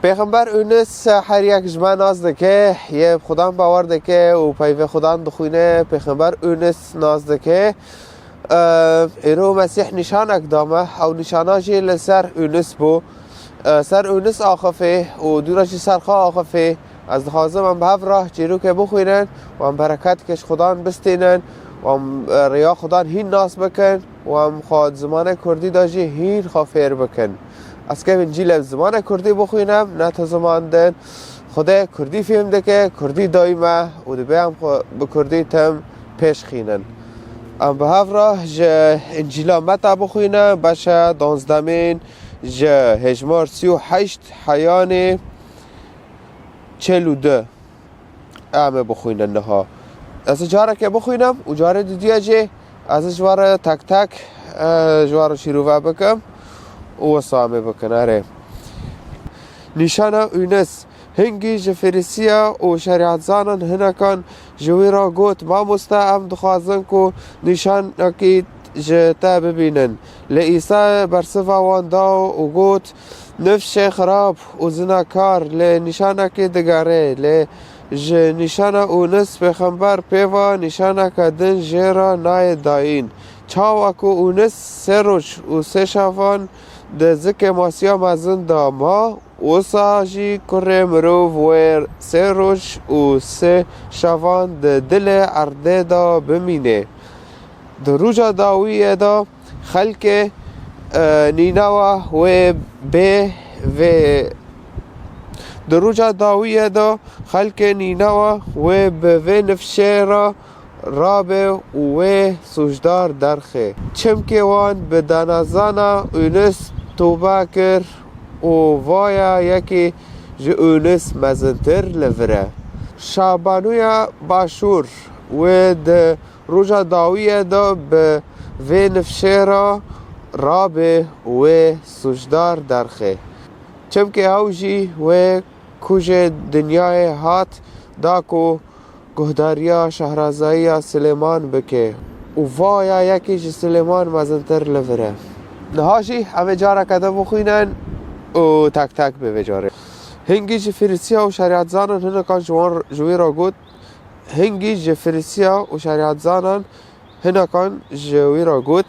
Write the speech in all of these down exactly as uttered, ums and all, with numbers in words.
Pêxember Ûnis her yek ji me nas dike, yê bi Xudan bawer dike û peyvê Xudan dixwîne, Pêxember Ûnis nas dike. Îro Mesîh nîşanek da me, ew nîşana jî li ser Ûnis bû. Ser Ûnis axifê û dûra jî ser xwe axifê. Ez dixwazim em bi hev re çîrokê bixwînin û em bereketeke ji Xudan bistînin û em rêya Xudan hîn nas bikin û em xwe di zimanê kurdî de jî hîn xwe fêr bikin. Ez kevin cî li zimanê kurdî bixwînim, ne ti ziman din. Xwedê kurdî fêm dike, kurdî dayî me û dibe em xwe bi kurdî tim pêş xînin. Em bi hev re ji Încîla Meta bixwîne, beşe danzdemên ji hêjmar sî û heşt heyanê çil û du. Em ê bixwînin niha. Ez ê carekê bixwînim û carê dudiya jî ez ê ji we re tek tek, e, ji we re şîrove bikim û wisa em ê bikin. Erê. Nîşana Ûnis. Hingî ji Fîrîsiya û şerîetzanan hinekan ji wî re got, Mamoste, em dixwazin ku nîşanekî ji te bibînin. Lê Îsa bersiva wan da û got, Nifşê xirab û zinakar li nîşanekî digere, lê ji nîşana Ûnis pêxember pê va nîşaneke din jê re nayê dayîn. Çawa ku Ûnis sê roj û sê şevan di zikê masiya mezin de ma, wisa jî kurê mirov wê sê roj û sê şevan di dilê erdê de bimîne. Di roja dawiyê de xelkê, e, Nînewa wê bê vê. Di roja dawiyê de xelkê Nînewa wê bi vê nifşê re rabe û wê sûcdar derxe. Çimkê wan bi danezana Ûnis tobe kir û vaya yekê ji Ûnis mezintir li vir e. Şabanuya Başûr wê di roja dawiyê de bi vê nifşê re rabe û wê sûcdar derxe. Çimkê ew jî wê ku ji dinyayê hat da ku guhdariya şehrezayiya Silêman bike û vaya yekê ji Silêman mezintir li vir e. Niha jî em ê careke din bixwînin û tek tek bê vê carê. Hingî ji Fîrîsiya û şerîetzanan hinekan ji wan, ji wî re got, Hingî ji Fîrîsiya û şerîetzanan hinekan ji wî re got,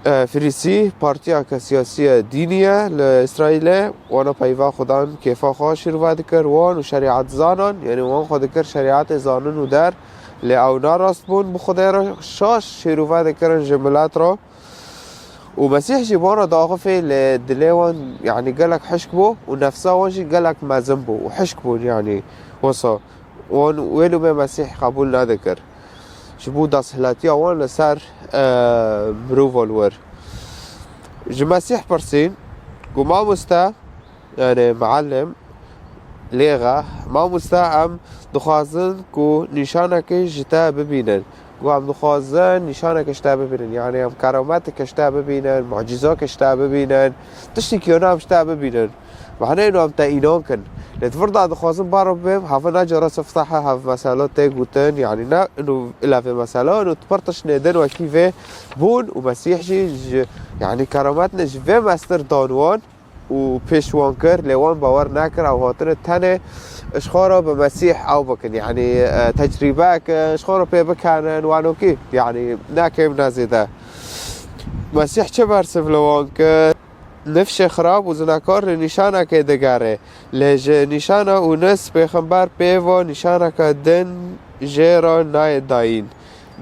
e, Fîrîsî partiyeke siyasî ye, dînî ye li Îsraîlê, wana peyva Xudan kêfa xwe şîrove dikir, wan û şerîetzanan, yanî wan xwe dikir şerîetê zanin û der, lê ew narast bûn bi Xwedê re, şaş şîrove dikirin ji milet re. Û Mesîh jî wan re diaxifê, lê dilê wan, yanî gelek hişk bû û nefsa wan jî gelek mezin bû û hişk bûn, yanî wisa. Wan wê lûmê Mesîh qebûl nedikir. Ji bo desthilatiya wan li ser, e, mirova li wir. Ji Mesîh pirsîn ku, Mamoste, yani muallim, lêxe, mamoste, em dixwazin ku nîşanekê ji te bibînin. Ku em dixwazin nîşanekê ji te bibînin. Yani em kerameteke ji te bibînin, mucîzakê ji te bibînin, tiştekî wina em ji te bibînin. Mehneyê û em te înan kin. Lê di vir de dixwazim baro bibêm, heve ne cara siftehe, hev mesela tê gotin, yanî ne ino ilevê mesela, ino pir tiştê din wekî vê bûn û Mesîh jî ji, yanî keramet ne ji vê mestir dan wan û pêş wan kir, lê wan bawer nekir, ew hatine tenê ji xwe re bi Mesîh ew bikin, yanî, e, tecrîbe kin, ji xwe re pê bikenin, wanokî, yanî ne kêm ne zêde. Mesîh çi bersiv li wan kir? Nifşê xirab û zinakar li nîşanekê digere. Lê ji nîşana Ûnis pêxember pê va nîşaneke din jê re nayê dayîn.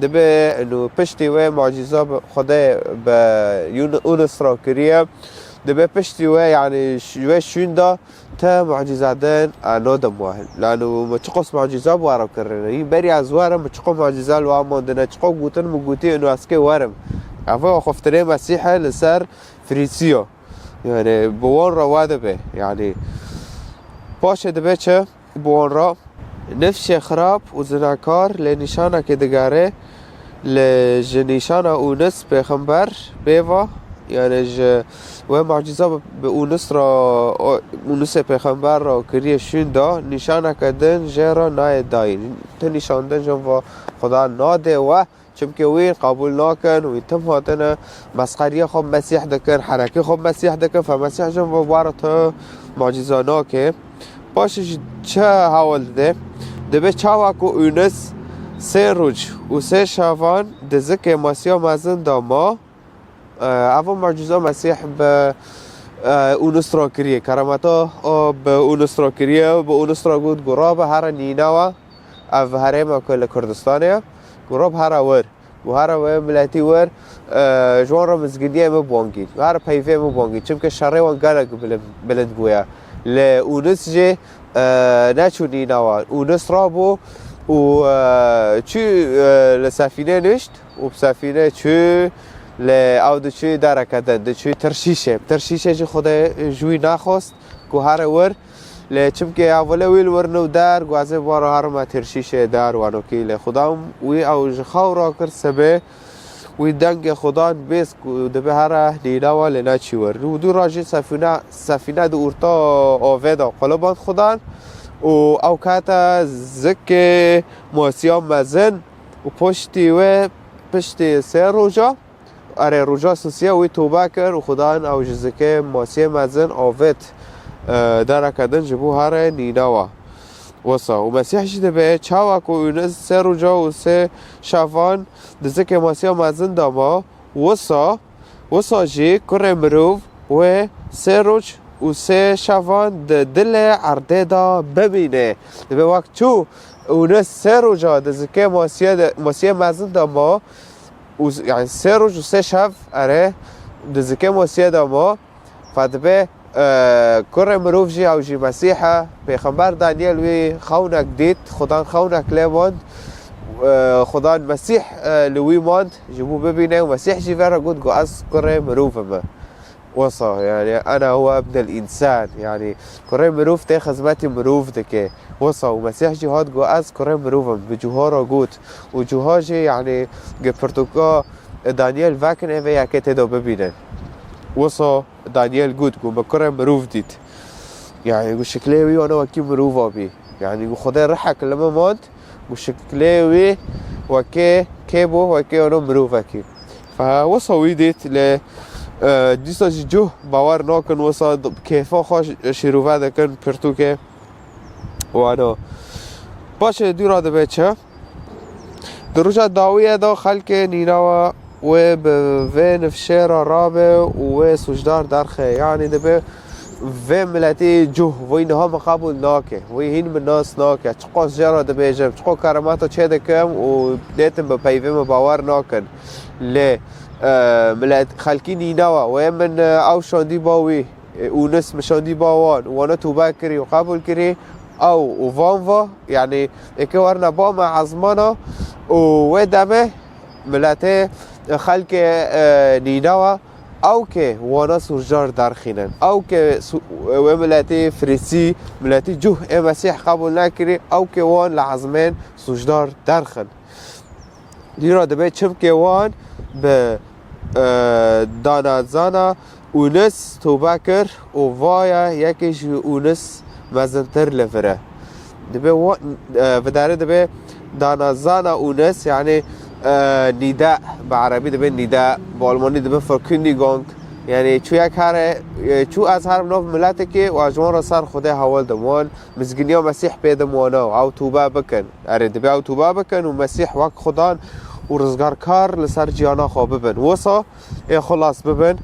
Dibe û piştî wê mucîza bi Xwedê bi Yûn-, Ûnis re kiriye. Dibe piştî wê, yanî ş-, wê şûn de te mucîza din, e, nodim we. Lano min çiqas mucîza bi we re kirine. Yî berî ez werim, min çiqas mucîza li we mandine, çiqas gotin min gotî, û ez kê werim. Ev xweftinê Mesîh e li ser Fîrîsiya. Yani bi wan re wa dibe. Yani paşê dibe çi? Bi wan re nifşê xirab û zinakar lê nîşanekê digere, lê ji nîşana Ûnis pêxember bêva, yani ji wê mucîza bi, bi Ûnis re, o, Ûnisê pêxember re kiriye şûn da, nîşaneke din jê re nayê dayîn. Ti nîşan din jin va Xuda nade we, Çimkî wî qebûl nakin, wî tim hatine mesxeriya xwe bi Mesîh dikin, herekê xwe bi Mesîh dikin, fe Mesîh jin ve were tu macîza nake. Paşê jî çi hewl dide? Dibe çawa ku Ûnis sê roj û sê şevan di zikê Mesiha mezin de ma, e, eva macîza Mesîh bi, e, Ûnis re kiriye. Kerameta o bi Ûnis re kiriye, bi Ûnis re got ku rabe here Nînewe, ev herêma ku li Kurdistanê ye, ku rabe here wir. Û here wê miletî wir, e, ji wan re mizgîniyê min bangîn. Here peyvê min bangîn. Çimkî şerê wan gelek bilind, bilind bûye. Lê Ûnis jî, e, neçû Nînewe. Ûnis rabû û, e, çû, e, li sefînê nişt û bi sefînê çû lê ew diçû dereke din. Diçû Tirşîşê. Tirşîşê jî Xwedê ji wî nexwest ku here wir. Lê çimkî hevalê wî li wir nû der, guazê baro herime Tirşîşê der wanokî. Lê Xudan wî ew ji xew rakir sibê, wî dengê Xudan bêst ku dibe here Nînewe lê neçî wir. Û dû rajî sefîne, sefîne di orta avê de quliband Xudan û ew kete zikê Mesiha mezin û piştî wê, piştî sê roja, erê, roja sisiya wî tobe kir û Xudan ew ji zikê Mesîhê mezin avêt, e, dereke din ji bo here Nînewa. Wisa û Mesîh jî dibe çawa ku Ûnis sê roja û sê şevan di zikê Mesîha mezin de ma, wisa, wisa jî kurê mirov wê sê roj û sê şevan di dilê erdê de bimîne. Dibe wek çû Ûnis sê roja di zikê Mesîhê de, Mesîhê mezin de ma, û z-, yani sê roj û sê şev, erê, di zikê Mesîhê de ma, fe dibe, e, kurê mirov jî ew jî Mesîh e. Pêxember Daniel wî xewnek dît, Xudan xewnek lê mand. E, Xudan Mesîh, e, li wî mand, ji bo bibîne û Mesîh jî vê re got ku ez kurê mirov im. Wisa, yani, "Ena huve ibnul însan", yani, kurê mirov tê xizmetî mirov dike. Wisa û Mesîh jî hat got, "Ez kurê mirov im", bi cuha re got. Û cuha jî, yani, gi pirtûka Daniel vekin, ê vê yekê tê de bibînin. Wisa Daniel got, got, "Min kurê mirov dît." Yani, got, "Şiklê wî wana wekî mirova bî." Yani, got, "Xwedê rihek li min mand." Û şiklê wî wekê kê bû, wekê ono mirovekî. Fe wisa wî dît lê, e, dîsa jî cuh bawer nakin, wisa d-, kêfa xwe ş-, şîrove dikin pirtûkê wano. Paşê dû re dibe çi? Di roja dawiyê de xelkê Nînewa wê bi vê nifşê re rabe û wê sûcdar derxe. Yanî dibe vê miletî cuh, vî niha min qebûl nake, vî hîn min nas nake. Çiqas jê re dibêjim, çiqas keremata çê dikim û dêtin bi peyvê min bawer nakin. Lê, e, milet, xelkî Nînewa, wê min, e, ew şandî ba wî, e, Ûnis min şandî ba wan, û wana tûbe kirî û qebûl kirî, ew û van va, yanî êkê werine ba me ezmana û wê demê miletê, xelkê, e, Nînewa, ew kê wana sûcdar derxînin. Ew kê su-, wê miletî Firîsî, miletî cuh ê Mesîh qebûl nekirî, ew kê wan li ezmên sûcdar derxin. Lîra dibe çimkê wan bi, e, danezana Ûnis tûbe kir û vaya yekê ji Ûnis mezintir li vir e. Dibe wa-, e, vidare dibe danezana Ûnis, yani, e, nîda, bi erebî dibe nîda, bi almanî dibe Verkündigung. Yani çû yek here, e, çû ez herim nav miletekê û ez ji wan re ser Xwedê hewl dim. Wan mizginiya Mesîh pê dim wana, ew tûbe bikin. Erê, dibe ew tûbe bikin û Mesîh wek Xudan û rizgarkar li ser ciyana xwe bibin. Wisa ê xilas bibin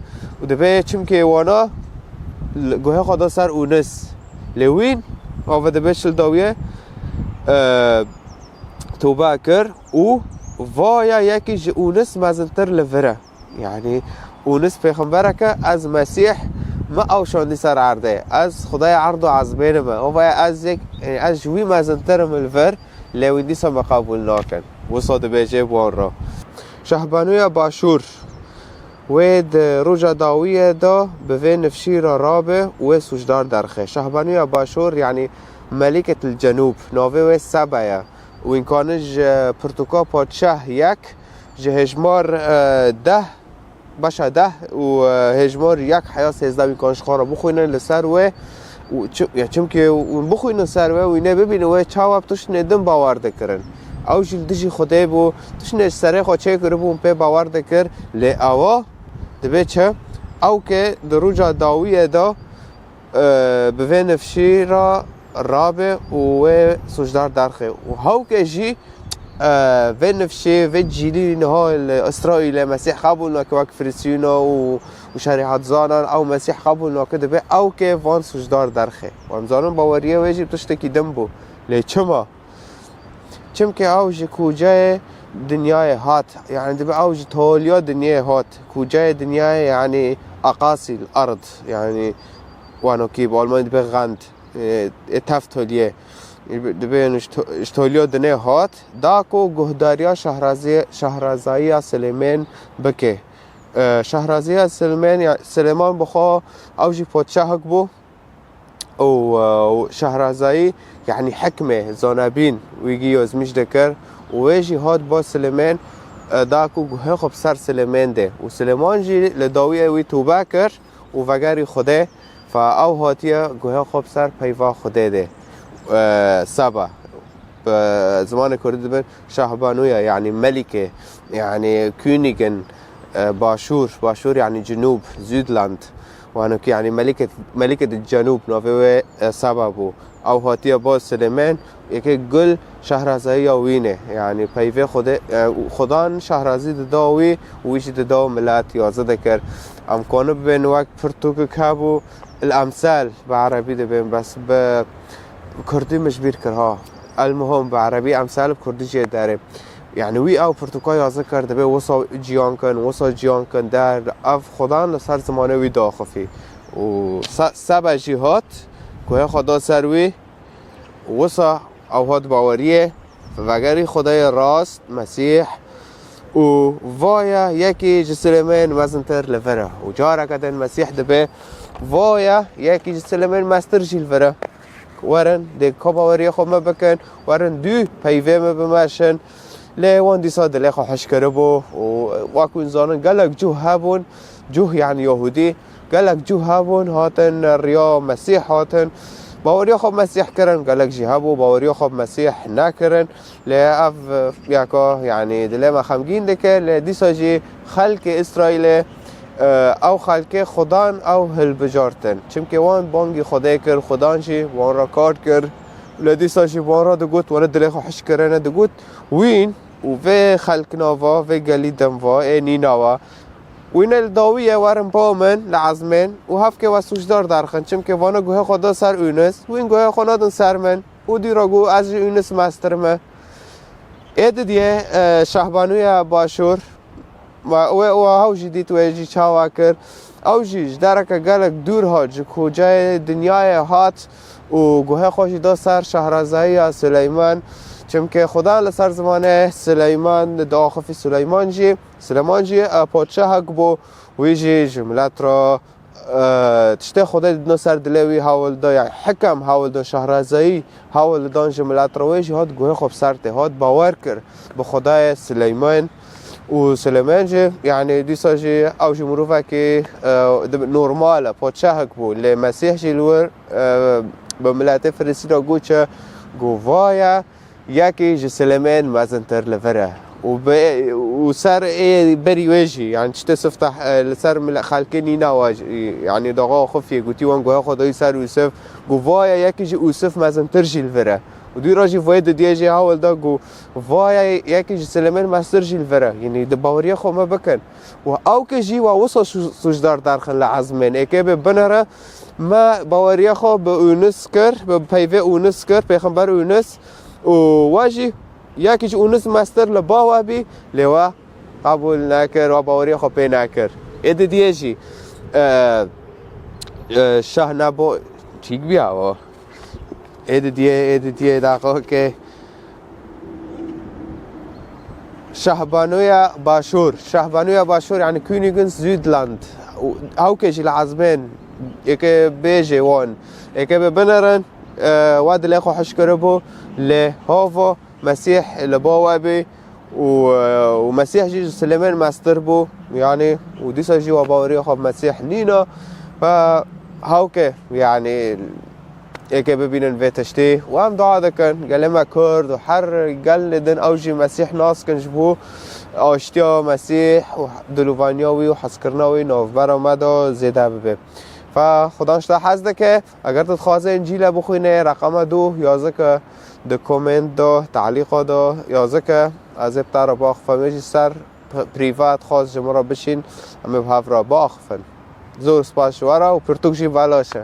û dibe çimkê wana li guhê xwe da ser Ûnis. Lê wîn ava dibe şil dawiyê, e, tûbe kir û vaya yekî ji Ûnis mezintir li vir e. Yani, Ûnis pêxembereke, ez Mesîh me ew şandî ser erdê. Ez Xwedayê erd û ezmênê me. O vaya ez yek, yani, ez ji wî mezintir im li vir, lê wî dîsa me qebûl nakin. Wisa dibêje bi wan re. Şehbanûya Başûr. Wê di roja dawiyê de bi vê nifşî re rabe û wê sûcdar derxe. Şehbanûya Başûr, yani Melîketil Cenûb, navê wê Seba ye. Wîn kanin ji pirtûka Padşah yek, ji hêjmar, e, deh, beşa deh û, e, hêjmar yek heya sêzdeh wîn kanin ji xwe re bixwînin li ser wê û çi-, ya çimkî hûn bixwînin ser wê, wî nê bibînin wê çawa bi tiştine din bawer dikirin. Ew jî li dijî Xwedê bû, tiştine ji serê xwe çêkiribû, hûn pê bawer dikir, lê ewa dibe çi? Ew ke di roja dawiyê de e, bi vê nifşî re rabe û wê sûcdar derxe. Û hawke jî, e, vê nifşê, vê cîlî niha li Îsraîlê Mesîh qebûl nake wek Firîsîna û, û şerîetzanan, ew Mesîh qebûl nake, dibe ew kê van sûcdar derxe. Û em zanin baweriyê wê jî tiştekî din bû. Lê çima? Çimkî ew ji kûceyê dinyayê hat, yani dibe ew ji toliya dinyayê hat. Kûceyê dinyayê, yani aqasî l-erd, yani wano kî bi Almanî dibe Rand, e, e, tev toliyê. Dibe yani ji to-, ji toliya dinyayê hat, da ku guhdariya şehrazî-, şehrazayiya Silêmên bike. E, şehraziya Silêmên, ya, Silêman bi xwe ew jî podşahek bû. û, û şehrazayî, yani hikmê, zanebîn, wî gî yozmîş dikir û wê jî hat ba Silêmên, e, da ku guhê xwe bi ser Silêmên de. Û Silêman jî li dawiyê wî tûbe kir û vegerî Xwedê, fa ew hatiye guhê xwe bi ser peyva Xwedê de. E, Seba. Bi zimanê kurdî dibin şahbanûya, yani melike, yani Königin, e, başûr, başûr yani cenûb, Südland. Wano ki yani melike, melike di cenûb, navê wê, e, Seba bû. Ew hatiye ba Silêmên, yekê gul şehrazayiya wî ne. Yani peyvê Xwedê, e, Xudan şehrazî dida wî û wî jî dida milet yazî dikir. Em konib bên wek pirtûkek hebû, El-Emsal bi erebî dibên, bes bi kurdî min ji bîr kir ha. El-Muhim bi erebî, Emsal bi kurdî jê derê. Yani wî ew pirtûka yazî kir, dibê wisa ciyan kin, wisa ciyan kin der. Ev Xudan li ser zimanê wî daxifî. Û Se-, Seba jî hat, guhê xwe da ser wî. Wisa ew hat baweriyê, vegerî Xwedayê rast, Mesîh, û vaya yekî ji Silêmên mezintir li vir e. Û careke din Mesîh dibê, vaya yekî ji Silêmên mestir jî li vir e. Werin, dê ka baweriyê xwe me bikin, werin dû peyvê me bimeşin. Lê wan dîsa dilê xwe hişk kiribû û wek hûn zanin gelek cûh hebûn, cûh yani Yahûdî, gelek cûh hebûn, hatin riya Mesîh hatin. Baweriya xwe bi Mesîh kirin, gelek jî hebû, baweriya xwe bi Mesîh nekirin. Lê ev, e, yeka, yani dilê me xemgîn dike, lê dîsa jî xelkê Îsraîlê, e, ew xelkê Xudan ew hilbijartin. Çimkî wan bangî Xwedê kir, Xudan jî wan re kar kir. Lê dîsa jî wan re digot, wana dilê xwe hişk kirine, digot, wîn û vê xelkina va, vê gelî din va, ê Nînawa, wîne li dawiyê werin ba min, li ezmên û hevkê we sûcdar derxin, çimkê vana guhê xwe da ser Ûnis, wîn guhê xwe nadin ser min û dî re got, ez ji Ûnis mestir me. Ê didiyê, e, şahbanûya başûr, we, we, we ew jî dît, wê jî çawa kir. Ew jî ji dereke gelek dûr hat, ji kûceyê dinyayê hat û guhê xwe jî da ser şehrazayiya Sileyman. Çimkê Xudan li ser zimanê Sileyman diaxifî, Sileyman jî, Sileyman jî, e, padşahek bû, wî jî ji milet re, e, tiştê Xwedê didino ser dilê wî, hewil da, yani hikem hewil da, şehrazayî hewil didan ji milet re, wê jî hat guhê xwe bi ser tê, hat bawer kir bi Xwedayê Sileyman. Û Silêmên jî, yani dîsa jî ew jî mirovekî, e, di-, normal e, padşahek bû. Lê Mesîh jî li wir, e, bi miletê Firîsî re got çi? Got, vaya yekî ji Silêmên mezintir li vir e. Û bi, û ser ê berî wê jî, yani tiştê sifteh, e, li ser mile-, xelkê Nînawa jî, yani daxa xufiyê gotî wan guhê xwe dayî ser Ûsif. Got, vaya yekî ji Ûsif mezintir jî li vir e. Û dûra jî vê didiyê jî hewil da, got, vaya yekî ji Silêmên mestir jî li vir e. Yanî di baweriya xwe me bikin. Û ew ke jî wa wisa sû-, sûcdar derxin li ezmên. Ê ke bê binere, me baweriya xwe bi Ûnis kir, bi peyvê Ûnis kir, pêxember Ûnis. Û we jî yekî ji Ûnis mestir li ba we bî, lê we qebûl nekir, we baweriya xwe pê nekir. Ê didiyê jî, e, e, şah nebo, çîk biya o. Ê didiyê, ê didiyê daxo ke Şahbanoya Başûr. Şahbanoya Başûr, yani Königin Südland. Û hewkê jî li ezmên, yeke bêjê wan, yeke bi binerin, e, we dilê xwe hişk kiribû, lê hava Mesîh li ba we bî û, e, û Mesîh jî ji Silêmên mestir bû, yani, û dîsa jî we baweriya xwe bi Mesîh nîna. Ve hewke, yani, êkê bibînin vê tiştî û em dua dikin, gelê me Kurd û her gelê din ew jî Mesîh nas kin ji bo aştiya Mesîh û dilovaniya wî û hezkirina wî navbera me de zêde bibe. Fe xudan ji te hez dike. Eger tu dixwazê Încîle bixwînê, reqema du yazike di komênt de, telîqa de yazike. Ez ê bi te re biaxifim, ê jî ser p-, prîvat xwest ji min re bişîn, em ê bi hev re biaxifin. Zor spas ji we re û pirtûk jî belaş e.